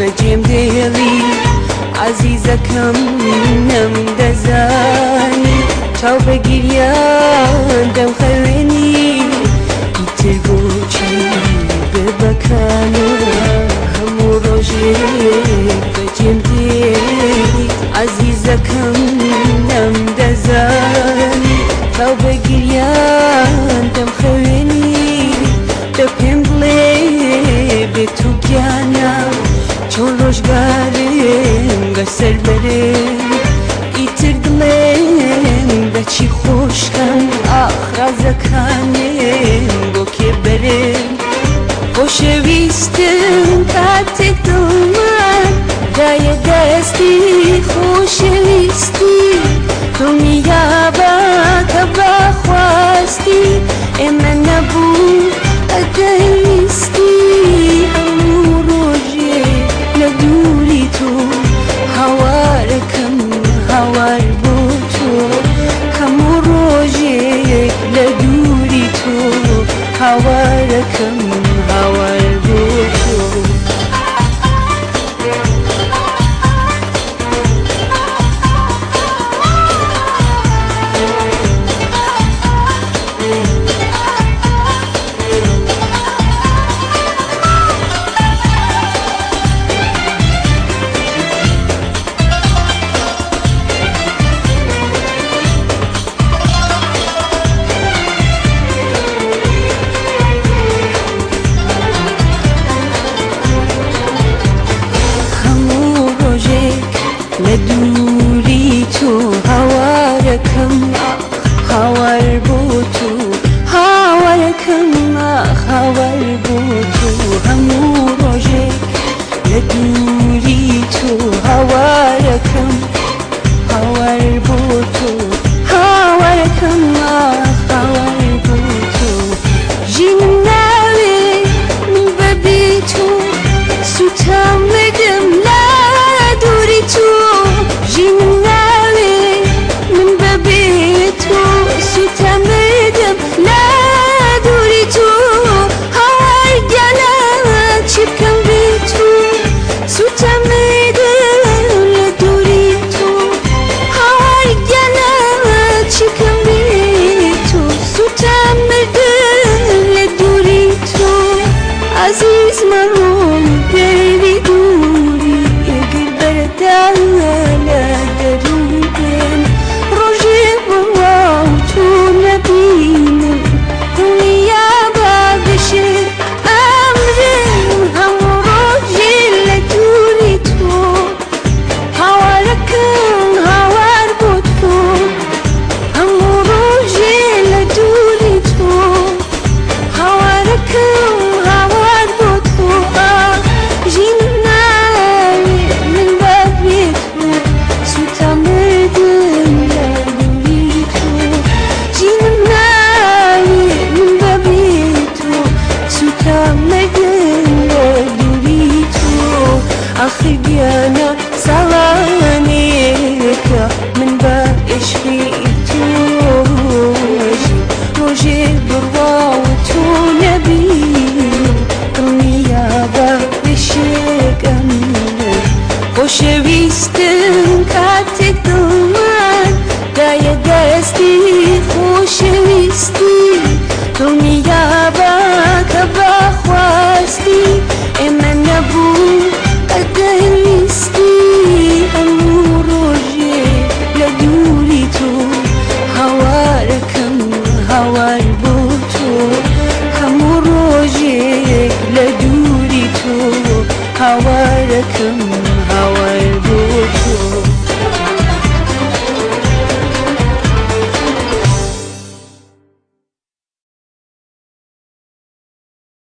بەجێم دێڵی عەزیزەکەم نەمدەزانی چاو بە گریان دەمخەوێنی ئیتر بۆچی بێبەکانە هەموو ڕۆژێک بەجێم دێڵی عەزیزەکەم نەمدەزانی چاو بە گریان دەمخەوێنی دە پێم بڵێ بێ تۆ گیانە چۆن ڕۆژگارم بەسەر بەرێ ئیتر دڵێم بەچی خۆشکەم ئاخ ڕازەکانم بۆ کێ بەرێم خۆشەویستم کاتێک دڵمان دایە دەستی خۆشەویستی دڵنیابە کە بەخواستی ئێمە نەبوو ئەگەر ویستی هەموو ڕۆژێ لە دووری تۆ هاوارەکەم هاوار بۆ تۆ هەموو ڕۆژێک لە دووری تۆ هاوارەکەم هاوار بۆ تۆ. هەموو ڕۆژێک لە دووری تۆ هاوارەکەم ئاخ هاوار بۆ تۆ هاوارەکەم ئاخ هاوار بۆ تۆ هەموو ڕۆژێک لە دووری تۆ هاوارەکەم هاوار بۆ تۆ هاوارەکەم ئاخ هاوار بۆ تۆ ژینم ناوێ من بەبێ تۆ سوتام مردم لە دووری تۆ ژینم ناوێ من بەبێ تۆ سوتام مردم لە دووری تۆ هاوار گیانە چی بکەم بێ تۆ سوتام مردم لە دووری تۆ هاوار گیانە چی بکەم بێ تۆ سوتام مردم لە دووری تۆ عەزیز مەڕۆم دەری دووری ئێگر بەرەدا لە دەروون بێن ڕۆژێ بڕوا و تۆ نەبینم دڵنیابە بشێ ئەمرم هەموو ڕۆژێ لە دووری تۆ هاوارەکەم هاوار بۆ تۆ هەموو ڕۆژێ لە دووری تۆ هاوارەکەم هاوار بۆ تۆ ئاخ ژینم ناوێ من بەبێ تۆ سووتام مردم لە دووری تۆ ژینم ناوێ من بەبێ تۆ سووتام مردم لە دووری تۆ ئاخر گیانە ساڵانێکە من بە عیشقی تۆ ژیم ڕۆژێ بڕوا و تۆ نەبینم دڵنیابە بێشک ئەمرم خۆشەویستم کاتێک دڵمان دایە دەستی خۆشەویستی دڵنیابە کە بەخواستی ئێمە نەبوو ئەگەر ویستی هەموو ڕۆژێ لە دووری تۆ هاوارەکەم هاوار بۆ تۆ هەموو ڕۆژێک لە دووری تۆ هاوارەکەم.